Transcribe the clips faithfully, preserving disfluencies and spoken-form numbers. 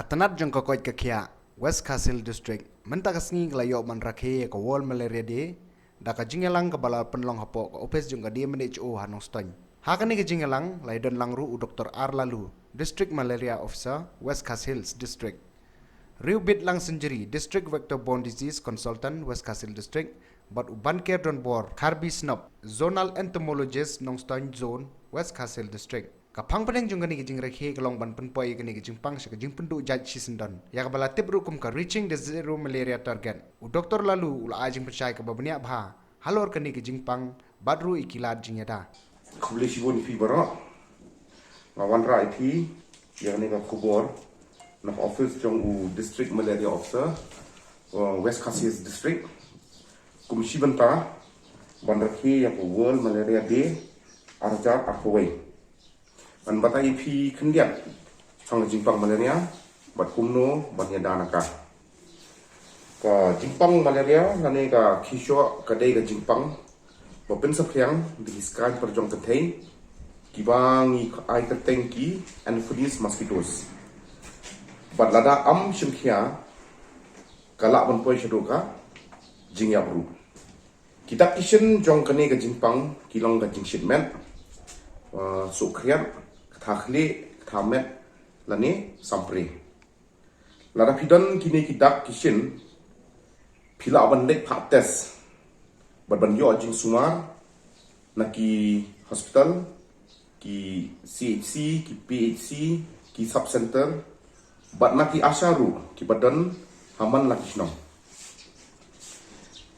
Tnat jong ka koit ka khiah, West Khasi Hills District, mynta ka sngi ka la ïoh ban rakhe ïa ka World Malaria Day da ka jingïalang kaba la pynlong hapoh ka ophis jong ka D M H O ha Nongstoiñ. Ha kane ka jingïalang la ïadon lang ruh u Doctor R Laloo, District Malaria Officer, West Khasi Hills District, Riewbitlang Synjri, District Vector Borne Disease Consultant, West Khasi Hills District, bad u Banker Donbor Kharbisnop, Zonal Entomologist, Nongstoiñ Zone, West Khasi Hills District. Ka phang pdeng jong kane ka jingrakhe ka long ban pynpoi kane ka jingpang sha ka jingpynduh jait shisyndon, ïa kaba la tip ruh kum ka Reaching the Zero Malaria Target. U Doctor Laloo u la ai jingpynshai kaba bniah bha halor kane ka jingpang bad ruh ïa ki lad jingïada. Khublei shibun ïa phi baroh. Nga wanrah ïa phi ïa kane ka khubor na ka ophis jong u District Malaria Officer, uh, West Khasi Hills District, kum shi bynta ban rakhe ïa ka World Malaria Day ar hajar arphew wei. Ngan batai ïa phi khyndiat shaphang ka jingpang malaria bad kumno ban ïada na ka. Ka jingpang malaria lane ka khiah shoh ka dei ka jingpang ba pynsaphriang da ki skaiñ pyrjong kynthei kiba ngi ai kyrteng ki Anopheles mosquitoes. Bad lada ym shim khia ka lah ban poi shaduh ka jingïap ruh. Ki dak ki shin jong kane ka jingpang ki long ka jingshit met, uh, suk khriat, ktha khlieh, ktha met, lane sampre. Lada phi don kine ki dak ki shin, phi lah ban leit phah test bad ban ïoh jingsumar na ki hospital, ki C H C, ki P H C, ki sub center, bad na ki ASHA ruh kiba don ha man la ki shnong.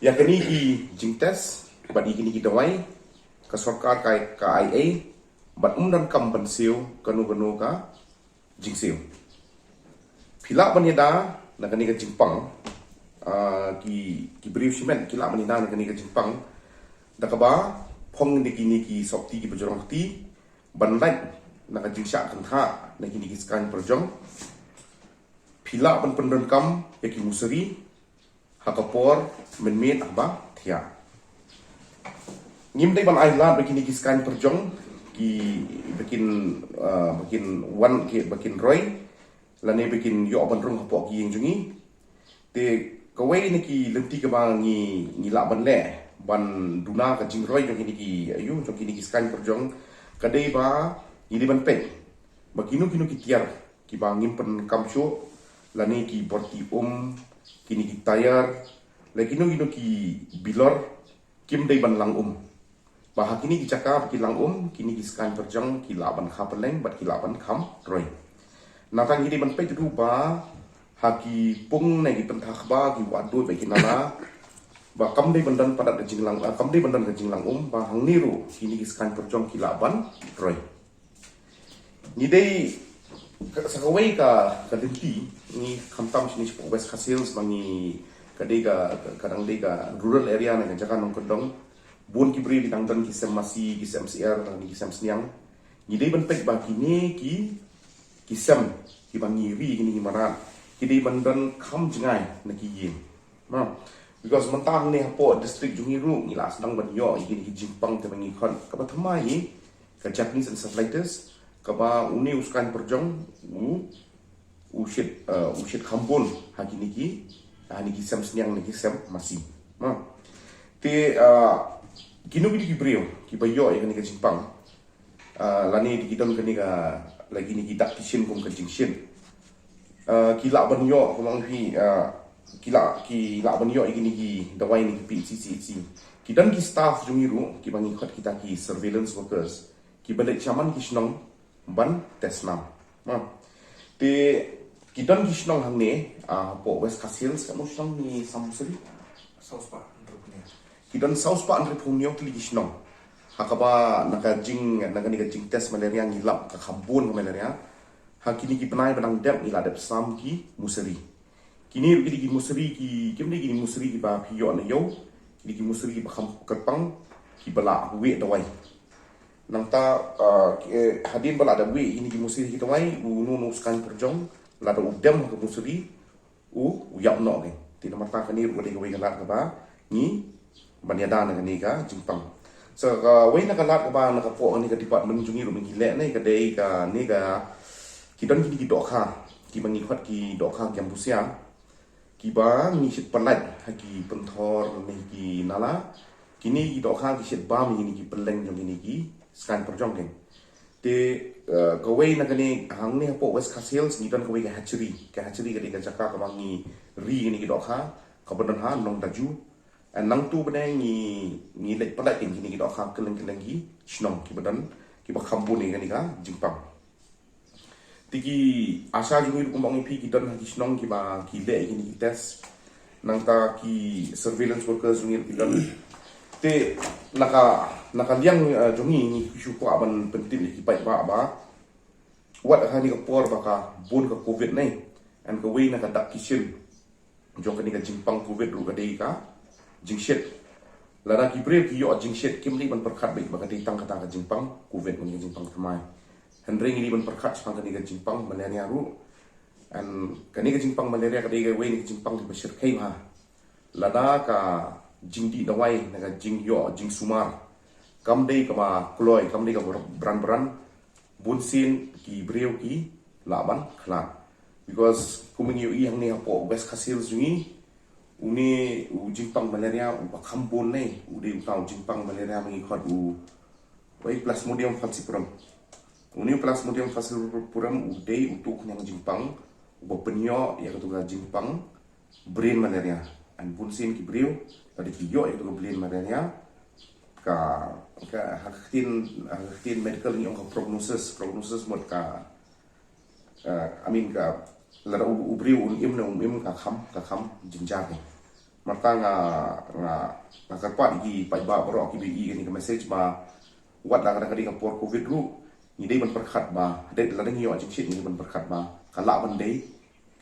Ïa kine ki jingtest bad ïa kine ki dawai ka sorkar ka, ka ai ei, bad ym donkam ban siew kano kano ka jingsiew. Phi lah ban ïada na kane ka jingpang, ah, ki, ki briew shimet ki lah ban ïada na kane ka jingpang da kaba phong da kine ki sopti kiba jrong kti, ban lait na ka jingshah kynthah na kine ki skaiñ pyrjong. Phi lah ban pyndonkam ïa ki mosquito ha ka por mynmiet haba thiah. Ngim dei ban ai lad ba kine ki skaiñ pyrjong kiba kin, ah, ba kin wan ki, ba kin roi lane ba kin ïoh ban rung hapoh ki ïing jong ngi. Te kawei na ki lynti kaba ngi, ngi lah ban leh ban duna ka jingroi jong kine ki, ïa u, jong kine ki skaiñ pyrjong ka dei ba ngi dei ban peit ba kino kino ki tiar kiba ngim pyndonkam shuh, lane ki borti um, kine ki tayar, lane kino kino ki bilor kim dei ban lang um. Ba ha kine ki jaka ba ki lang um, kine ki skaiñ pyrjong ki lah ban kha pylleng bad ki lah ban kham roi. Nangta ngi dei ban peit ruh ba ha ki pung ne ki pynthak ba ki wad dud ba ki nala ba kam dei ban don padat ka jinglang, ah, kam dei ban don ka jinglang um, ba hangne ruh kine ki skaiñ pyrjong ki lah ban roi. Ngi dei ka, sa kawei ka, ka lynti ngi khamtam shane shapoh West Khasi Hills ba ngi ka dei ka, ka dang dei ka rural area ne ka jaka nongkyndong. Bun ki briew ki dang don ki sem masi, ki sem syiar, ki sem sniang. Ngi dei ban peit ba kine ki, ki sem kiba ngi ri kine ki mrad ki dei ban don kham jngai na ki ïing. Nah, because mynta hangne hapoh district jong ngi ruh ngi la sdang ban ïoh ïa kine ki jingpang te ba ngi khot kaba thymmai hi ka Japanese encephalitis, kaba une u skaiñ pyrjong u, u shit, uh, u shit kham bun ha kine ki, ha kine ki sem sniang ne ki sem masi. Nah, te, uh, kino kino ki briew kiba ïoh ïa kane ka jingpang, ah, lane dei ki don kane ka, lane kine ki dak ki shin kum ka jingshit, ah, ki lah ban ïoh, kumba ong phi, ah, ki lah, ki lah ban ïoh ïa kine ki dawai na ki P H C, C H C. Ki don ki staff jong ngi ruh kiba ngi khot kita ki surveillance workers kiba leit shaman ki shnong ban test nam. Nah, te ki don ki shnong hangne, ah, hapoh West Khasi Hills, katno shnong ngi sam suri? Sawspah hynriewphew hynñiew. Ki don sawspah hynriewphew hynñiew tylli ki shnong. Ha kaba na ka jing, na kane ka jingtest malaria ngi lap ka kham bun ka malaria. Ha kine ki bnai ba dang dep ngi la dep sam ki mosquito. Kine ruh ki dei ki mosquito ki, kim dei ki mosquito kiba phi ïoh na ïew. Ki dei ki mosquito kiba kham kyrpang, kiba la wieh dawai. Nangta, ah, ki, eh, hadien ba la dep wieh kine ki mosquito ki dawai, uno uno u skaiñ pyrjong lada u dem ha ka mosquito u, u ïap noh ki. Te namar kata kane ruh ka dei kawei ka lad kaba ngi ban ïada na kane ka jingpang. Sa kawei na ka lad kaba na ka pdeng kane ka department jong ngi ruh ngi leh ne ka dei kane ka, ki don kine ki dohkha kiba ngi khot ki dohkha Gambusia, kiba ngi shit pynlait ha ki pynthor ne ki nala. Kine ki dohkha ki shit bam ïa kine ki pylleng jong kine ki skaiñ pyrjong kein. Te, eh, kawei na kane hangne hapoh West Khasi Hills ngi don kawei ka hatchery. Ka hatchery ka dei ka jaka kaba ngi ri kine ki dohkha, kaba don ha Nongdaju. Nangtu bad ngi, ngi leit pynlait kein kine ki dohkha kylleng kylleng ki shnong kiba don, kiba kham bun ïa kane ka jingpang. Te ki ASHA jong ngi ruh kumba ong ïa phi ki don ha ki shnong kiba ki leh ïa kine ki test. Nangta ki surveillance workers jong ngi ruh ki don. Te na ka, na ka liang, eh, jong ngi ngi shu kwah ban pyntip ïa ki paidbah ba wat ha kane ka por ba ka bun ka covid ne, and kawei na ka dak ki shin jong kane ka jingpang covid ruh ka dei ka jingshit. Lada ki briew ki ïoh jingshit kim dei ban pyrkhat beit ba ka dei tang kata ka jingpang covid, kane ka jingpang thymmai. Hynrei ngi dei ban pyrkhat shaphang kane ka jingpang malaria ruh. And kane ka jingpang malaria ka dei kawei na ka jingpang kaba shyrkhei bha. Lada ka jingdih dawai ne ka jingïoh jingsumar kam dei kaba kloi, kam dei kaba bran bran, bunsien ki briew ki lah ban khlad. Because kumba ngi ïohi hangne hapoh West Khasi Hills jong ngi, une u jingpang malaria uba kham bun ne u dei uta u jingpang malaria ba ngi khot u, wei, Plasmodium falciparum. Une u Plasmodium falciparum u dei utu u khñiang jingpang uba pynïoh ïa katu ka jingpang brain malaria. And bunsien ki briew lada ki ïoh ïa katu ka brain malaria, ka, ka ha ka ktien, ha ka ktien medical ngi ong ka prognosis, prognosis mut ka, eh, I mean ka, lada u, u briew un im ne um im ka kham, ka kham jynjar ne. Marta nga, nga, nga kyrpad ïa ki paidbah baroh kiba ïohi ïa kane ka message ba wat la ka dei ka por covid ruh ngi dei ban pyrkhat ba dei lada ngi ïoh jingshit ngi dei ban pyrkhat ba ka lah ban dei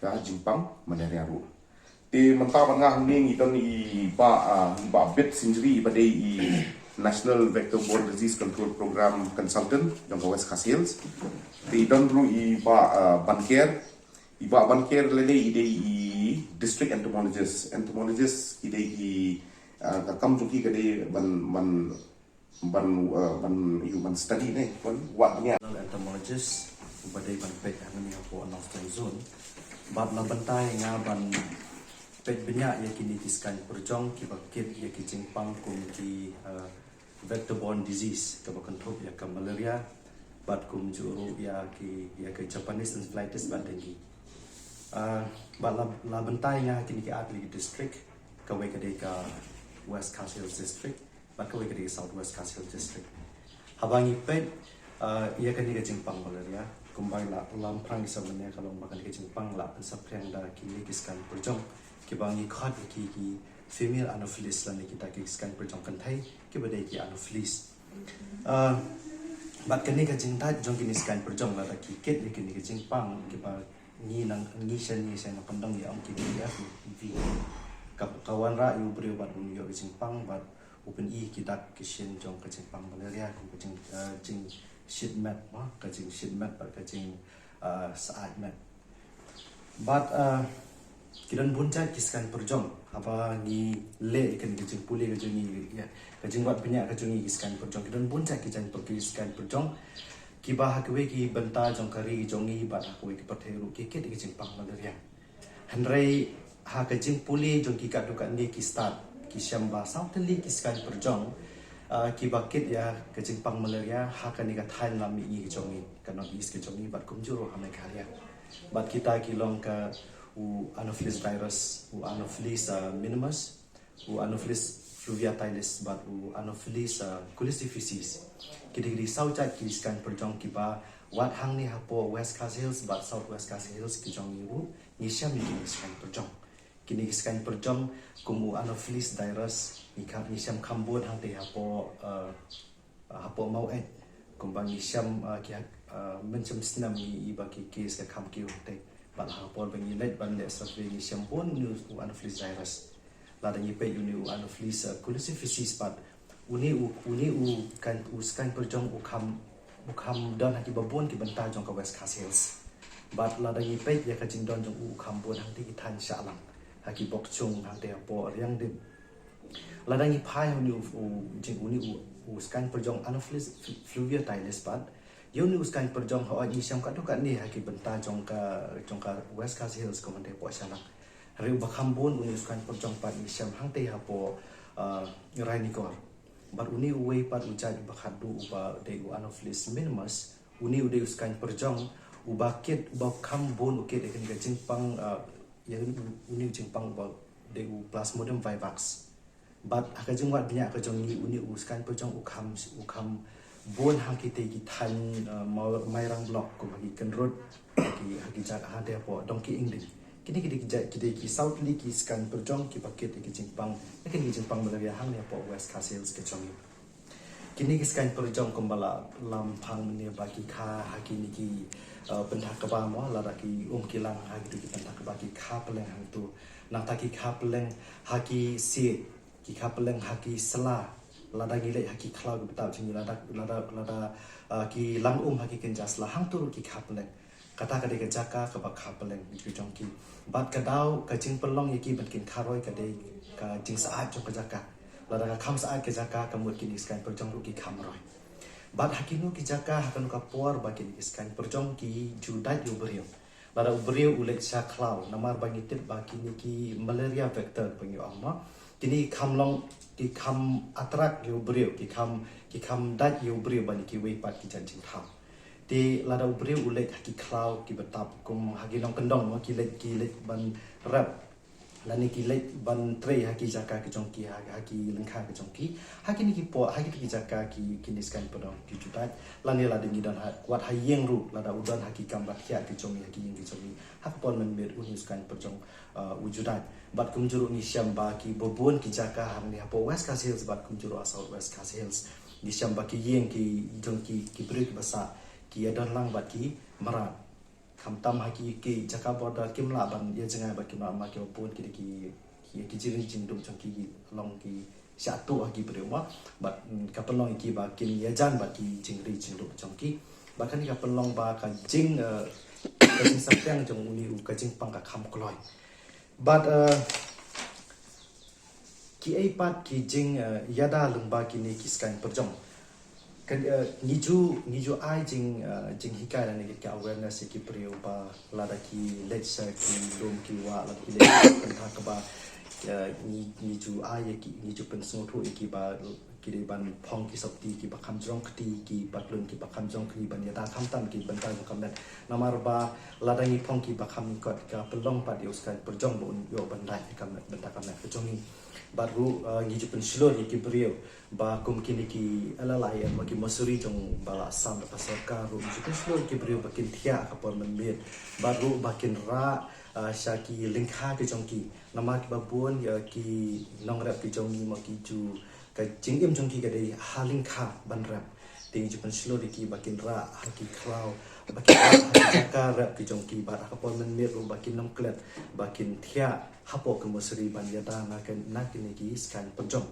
ka jingpang malaria ruh. Te mynta bad nga hangne ngi don i Bah, ah, i Bah Bit Sinjri ba dei i National Vector Borne Disease Control Program Consultant jong ka West Khasi Hills. Te i don ruh i Bah, ah, Banker. I Bah Banker lei lei i dei i District Entomologist. Entomologist i dei i, ah, ka kam jong ki ka dei ban, ban ban, uh, ban ïoh ban study ne, ban wad bniah. Entomologist uba dei ban peit hangne hapoh Nongstoiñ zone. Bad la bynta ïa nga ban peit bniah ïa kine ki skaiñ pyrjong kiba kit ïa ki jingpang kum ki, uh, vector borne disease kaba kynthup ïa ka malaria bad kumjuh ruh ïa ki, ïa ka Japanese encephalitis bad dengue. Uh, bad la, la bynta ïa nga ha kine ki artylli ki district, kawei ka dei ka West Khasi Hills District bad kawei ka dei ka South West Khasi Hills District. Haba ngi peit, uh, ïa kane ka jingpang malaria, kumba la lam phrang ki samania ka long ba kane ka jingpang la pynsaphriang da kine ki skaiñ pyrjong kiba ngi khot ïa ki, ki female anopheles lane kita ki skaiñ pyrjong kynthei kiba dei ki anopheles. Uh, bad kane ka jingdait jong kine skaiñ pyrjong lada ki kit ïa kine ka jingpang kiba ngi nang, ngi shen, ngi shen na pyndong ïa ong ki B F V. Ka, ka wanrah ïa u briew bad un ïoh ka jingpang bad u pyni ki dak ki shin jong ka jingpang malaria kum ka jing, uh, jingshit met, ma, ka jingshit met bad ka jing, uh, sah met. Bad, uh, ki don bun jait ki skaiñ pyrjong haba ngi leh ïa kane ka jingpule ka jong ngi, ïa ka jingwad bniah ka jong ngi ki skaiñ pyrjong. Ki don bun jait ki jaiñ pyrki skaiñ pyrjong kiba ha kawei ki bynta jong ka ri jong ngi bad ha kawei ki pyrthei ruh ki kit ïa ka jingpang malaria. Hynrei ha ka jingpule jong ki katto katne ki stad ki shem ba saw tylli ki skaiñ pyrjong, ah, kiba kit ïa ka jingpang malaria ha kane ka thaiñ lam mihngi ka jong ngi, ka North East ka jong ngi bad kumjuh ruh ha Meghalaya. Bad kita ki long ka u Anopheles dirus, u Anopheles, ah, minimus, u Anopheles fluviatilis bad u Anopheles, uh, culicificis. Ki dei, ki dei saw jait ki skaiñ pyrjong kiba wat hangne hapoh West Khasi Hills bad South West Khasi Hills ki jong ngi ruh ngi shem ïa kine ki skaiñ pyrjong. Kine ki skaiñ pyrjong kum u Anopheles dirus ngi kha, ngi shem kham bun hangtei hapoh, uh, uh, hapoh Maweit. Kumba ngi shem, uh, ki ha, uh, mynshem snem ngi i ba ki case ka kham kiew hangtei. Bad ha ka por ba ngi leit ban leh survey ngi shem bun une u Anopheles dirus. Lada ngi peit une u Anopheles, uh, culicificis bad une u, une u kan, u skaiñ pyrjong u kham, u kham don ha kiba bun ki bynta jong ka West Khasi Hills. Bad lada ngi peit ïa ka jingdon jong u u kham bun hangtei ki thaiñ Shahlang, ha ki bok Chung hangtei hapoh Riangdim. Lada ngi phai une u, u jing une u, u skaiñ pyrjong Anopheles flu-, fluviatilis bad Ïa une u skaiñ pyrjong hooid ngi shem katto katne ha ki bynta jong ka, jong ka West Khasi Hills kumne hapoh Shallang. Hynrei uba kham bun une u skaiñ pyrjong pat ngi shem hangtei hapoh, uh, Ranikor. Bad une uwei pat u jait uba khatduh uba dei u Anopheles minimus, une u dei u skaiñ pyrjong uba kit, uba kham bun u kit ïa kane ka jingpang, uh, ïa une u jingpang uba dei u Plasmodium vivax. Bad ha ka jingwad bniah ka jong ngi une u skaiñ pyrjong u kham, u kham bun ha kitei ki thaiñ, uh, Mairang block kum ha ki Kynrut, ha ki, ha ki jaka hangtei hapoh Dongki Ingding. Kine ki dei ki jait, ki dei ki saw tylli ki skaiñ pyrjong kiba kit ïa ki jingpang, ïa kine ki jingpang malaria hangne hapoh West Khasi Hills ka jong ngi. Kine ki skaiñ pyrjong kumba la lam phang mynne ba ki kha ha kine ki, uh, pynthak kba mo, lada ki um ki lang ha kine ki pynthak kba ki kha pylleng hangtu. Nangta ki kha pylleng ha ki siej, ki kha pylleng ha ki sla, lada ngi leit ha ki khlaw kiba tap jong ngi, lada, lada, lada, uh, ki lang um ha ki kynja sla hangtu ruh ki kha pylleng. Kata ka dei ka jaka kaba kha pylleng ïa ki jong ki. Bad ka daw ka jingpynlong ïa ki ban kin kha roi ka dei ka jingsyaid jong ka jaka. Lada ka kham syaid ka jaka ka mut kine ki skaiñ pyrjong ruh ki kham roi. Bad ha kino ki jaka, ha kano ka por ba kine ki skaiñ pyrjong ki ju dait ïa u briew. Lada u briew u leit sha khlaw, namar ba ngi tip ba kine ki malaria vector ba ngi ong mo, kine ki kham long, ki kham attract ïa u briew, ki kham, ki kham dait ïa u briew ban ïa kiwei pat ki jait jingthaw. Te lada u briew u leit ha ki khlaw kiba tap kum ha ki nongkyndong mo, ki leit, ki leit ban rep lane ki leit ban trei ha ki jaka ki jong ki, ha, ha ki lyngkha ki jong ki, ha kine ki por, ha kine ki jaka ki, kine ki skaiñ pyrjong ki ju dait. Lane lada ngi don ha, wat ha ïing ruh, lada u don ha ki kamra thiah ki jong ngi, ha ki ïing ki jong ngi, ha ka por mynmiet une u skaiñ pyrjong, uh, u ju dait. Bad kumjuh ruh ngi shem ba kiba bun ki jaka hangne hapoh West Khasi Hills bad kumjuh ruh ha South West Khasi Hills, ngi shem ba ki ïing ki jong ki, ki briew kiba sah ki ïadon lang bad ki mrad. Khamtam ha ki, ki jaka border kim lah ban ïa jngai bad kim lah, namar kiba bun ki, ki, ki, ki jingri jingduh jong ki, ki long ki shah tuh ha ki briew mo. Bad, mm, ka pynlong ïa ki ba kin ïajan bad ki jingri jingduh jong ki. Bad kane ka pynlong ba ka jing, eh, ka jingsaphriang jong une u ka jingpang ka kham kloi. Bad, eh, kiei pat ki jing, eh, ïada lyngba kine ki skaiñ pyrjong. Ka, eh, ngi ju, ngi ju ai jing, eh, jinghikai lane ki awareness ïa ki briew ba lada ki leit sha ki lum ki wah, lada ki leit sha ki pynthak kba, eh, ngi, ngi ju ai ïa ki, ngi ju pynsngewthuh ïa ki ba ki dei ban phong ki sopti kiba kham jrong kti, ki patlun kiba kham jrong kti ban ïada khamtam ki bynta jong ka met. Namar ba lada ngi phong kiba kham kot ka pynlong pat ïa u skaiñ pyrjong ba un ïoh ban dait ïa ka met, bynta ka met ka jong ngi. Bad ruh, uh, ngi ju pynshlur ïa ki briew ba kum kine ki L L I M, ki mosuri jong ba la sam da ka sorkar, ruh ngi ju pynshlur ïa ki briew ba kin thiah ha ka por mynmiet. Bad ruh ba kin rah, uh, sha ki lyngkha ki jong ki. Namar kiba bun ïa ki nongrep ki jong ngi mo ki ju, ka jingim jong ki ka dei ha lyngkha ban rep. Te ngi ju pynshlur ïa ki ba kin rah ha ki khlaw, ba kin rah ha ki jaka rep ki jong ki, bad ha ka por mynmiet ruh ba kin ym klet, ba kin thiah hapoh ki mosuri ban ïada na ki, na kine ki skaiñ pyrjong.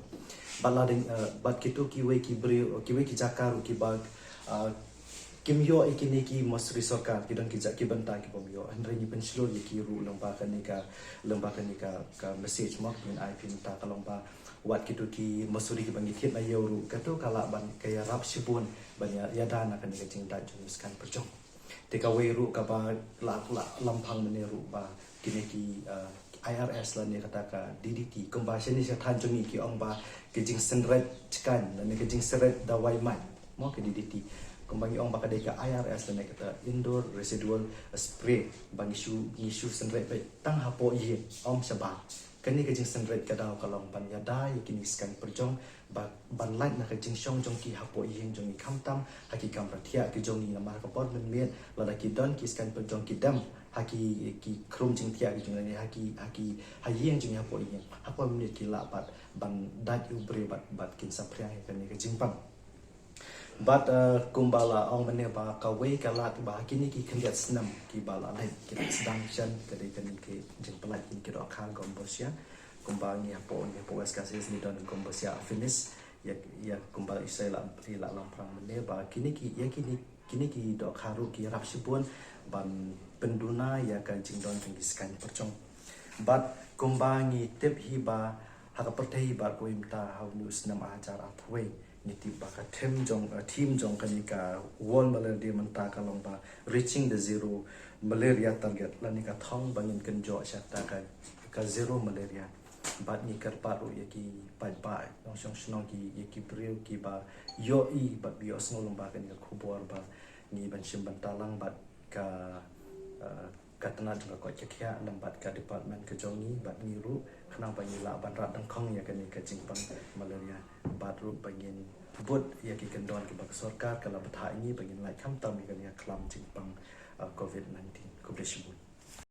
Bad la dei, eh, bad kito kiwei ki briew, kiwei ki jaka ruh kiba, eh, kim ïoh ïa kine ki mosuri sorkar, ki don ki ja-, ki bynta ki bym ïoh. Hynrei ngi pynshlur ïa ki ruh lyngba kane ka, lyngba kane ka, ka message mo, ngin ai phi mynta ka long ba wat kito ki mosuri kiba ngi thied na ïew ruh, kato ka lah ban ka ïarap shibun ban ïa, ïada na kane ka jingdait jong u skaiñ pyrjong. Te kawei ruh kaba la, la lam phang mynne ruh ba kine ki, uh, I R S lane kata ka D D T. Kumba shane sha thaiñ jong ngi ki ong ba ka jingsynreit skaiñ lane ka jingsynreit dawai mait mo ka D D T. Kumba ngi ong ba ka dei ka I R S lane kata indoor residual spray ba ngi shu, ngi shu synreit beit tang hapoh ïing, ym shabar. Kane ka jingsynreit ka daw ka long ban ïada ïa kine ki skaiñ pyrjong ba, ban lait na ka jingshong jong ki hapoh ïing jong ngi khamtam ha ki kamra thiah ki jong ngi, namar ha ka por mynmiet lada ki don ki skaiñ pyrjong ki dem ha ki, ki khrum jingthiah ki jong ngi, ha ki, ha ki, ha ïing jong ngi hapoh ïing, ha ka por mynmiet ki lah pat ban dait ïa u briew bad, bad kin saphriang ïa kane ka jingpang. Bad, eh, kumba la ong mynne ba kawei ka lad ba ha kine ki khyndiat snem kiba la leit ki la sdang shen ka dei kane ka jingpyllait kine ki dohkha gombosia. Kumba ngi hapoh, ngi hapoh West Khasi Hills ngi don gombosia Affinis. Ïa, ïa kumba i Sir la, i la lam pyrshang mynne ba kine ki, ïa kine, kine ki dohkha ruh ki ïarap shibun ban pynduna ïa ka jingdon jong ki skaiñ pyrjong. Bad kumba ngi tip hi ba ha ka pyrthei hi ba kawei mynta ha une u snem ar hajar arphew wei Ngi tip ba ka theme jong, uh, theme jong kane ka World Malaria Day mynta ka long ba reaching the zero malaria target, lane ka thong ba ngin kynjoh sha kata ka, ka zero malaria. Bad ngi kyrpad ruh ïa ki paidbah nongshong shnong, ki, ïa ki briew kiba ïohi bad ba ïohsngew lyngba kane ka khubor ba ngi ban shim bynta lang bad ka, uh, ka tnat jong ka koit ka khiah lem bad ka department ka jong ngi bad ngi ruh, khnang ba ngi lah ban rat dyngkhong ïa kane ka jingpang malaria bad ruh ba ngin bud ïa ki kyndon kiba ka sorkar ka la bthah ïa ngi ba ngin lait khamtam ïa kane ka khlam jingpang, uh, covid nineteen. Khublei shibun.